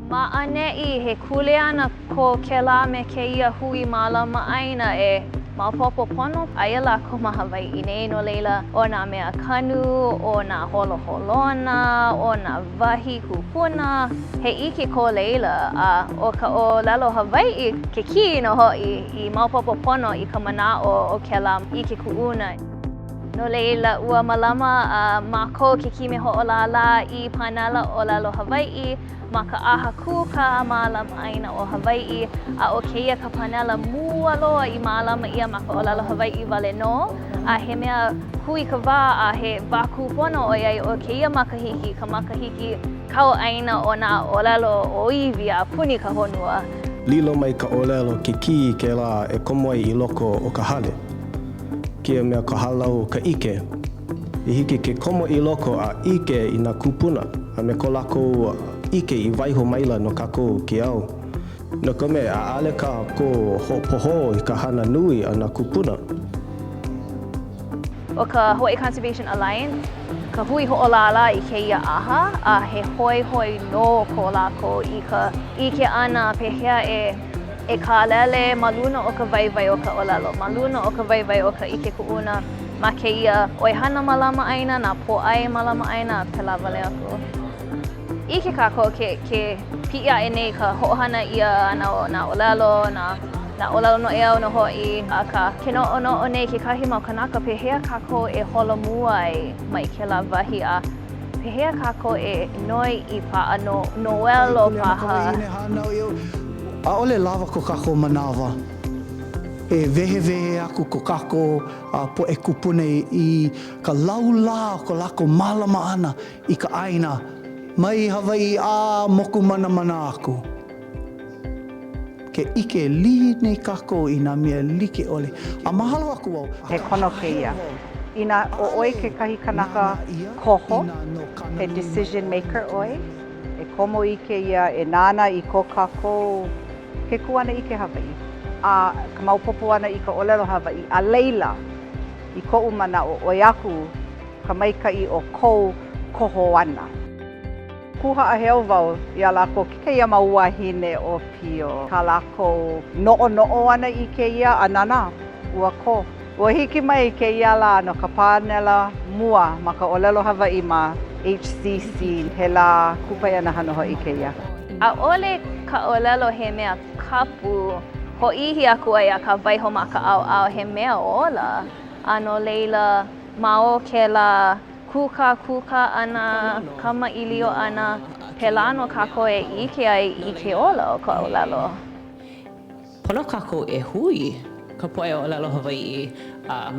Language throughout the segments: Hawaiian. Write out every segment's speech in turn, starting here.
Ma ʻaneʻi, he kuleana ko kēlā me kēia hui mālama ʻāina e maopopo pono aia lākou ma Hawaiʻi nei, no laila, ʻo nā mea kanu, ʻo nā holoholona, ʻo nā wahi kupuna, he ʻike ko laila, a ʻo ka ʻōlelo Hawaiʻi ke kī nō hoʻi i maopopo pono i ka manaʻo o kēlā ʻike kuʻuna. No laila, ua mālama mākou ke kime hoʻolālā i pānela ʻōlelo Hawaiʻi ma ka ʻAha Kūkā Mālama ʻĀina o Hawaiʻi, a ʻo kēia ka pānela mua loa i mālama ʻia ma ka ʻōlelo Hawaiʻi wale nō, a he mea kūikawā a he wā kūpono ʻoiai ʻo kēia makahiki ka makahiki kau ʻāina o nā ʻōlelo ʻōiwi a puni ka honua. Lilo mai ka ʻōlelo ke kī kēlā e komo ai i loko o ka hale. Kēia mea ka hālau o ka ʻike. I hiki ke komo i loko a ʻike i nā kūpuna a me ko lākou ʻike i waiho maila no kākou o ke au. No ka mea, ʻaʻole kākou hoʻopohō i ka hana nui a nā kūpuna. ʻO ka Hawaii Conservation Alliance ka hui hoʻolālā i kēia ʻaha, a he hoihoi nō ko lākou i ka ʻike ʻana pehea e E kālele ma luna o ka waiwai o ka ʻōlelo, ma luna o ka waiwai o ka ʻike kuʻuna ma kēia ʻoihana mālama ʻāina, nā pōʻai mālama ʻāina, a pēlā wale aku. ʻIke kākou ke, ke piʻi aʻe nei ka hoʻohana ʻia ʻana o nā ʻōlelo, nā, nā ʻōlelo noʻeau nō hoʻi, akā, ke noʻonoʻo nei kekahi mau kānaka pehea kākou e holomua ai mai kēlā wahi a pehea kākou e noiʻi paʻa no noelo paha. ʻAʻole lawa ko kākou manawa e wehewehe aku ko kākou poʻe kūpuna i ka laulā o ko lākou mālama ʻana i ka ʻāina mai Hawaiʻi a mokumanamana aku. Ke ʻike lihi nei kākou i nā mea like ʻole. A mahalo aku wau. He kono kēia. Inā ʻo ʻoe kekahi kanaka koho, he decision maker ʻoe, E komo i kēia e nānā i ko kākou ke kuanaʻike Hawaiʻi a ka maopopo ʻana i ka ʻōlelo Hawaiʻi, a laila, i koʻu manaʻo, ʻoi aku ka maikaʻi o kou koho ʻana. Kū haʻaheo wau iā lākou kēia mau wāhine ʻōpio, kā lākou noʻonoʻo ʻana i kēia, a nānā, ua kō. Ua hiki mai kēia lā no ka pānela mua ma ka ʻōlelo Hawaiʻi ma HCC. He lā kupaianaha nō hoʻi kēia. ʻAʻole ka ʻōlelo he mea kapu hōʻihi aku ai akā waiho ma ka ʻaoʻao he mea ola. A no laila, ma o kēlā kūkākūkā ʻana, kamaʻilio ʻana, pēlā nō kākou e ʻike ai i ke ola o ka ʻōlelo. Pono kākou e hui ka poʻe ʻōlelo Hawaiʻi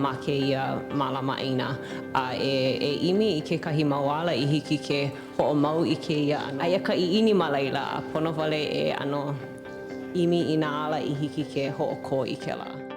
ma kēia mālama ʻāina a e e ʻimi i kekahi mau ala i hiki ke hoʻomau i kēia ʻano. Aia ka ʻiʻini ma laila a pono wale e ʻano ʻimi i nā ala i hiki ke hoʻokō i kēlā.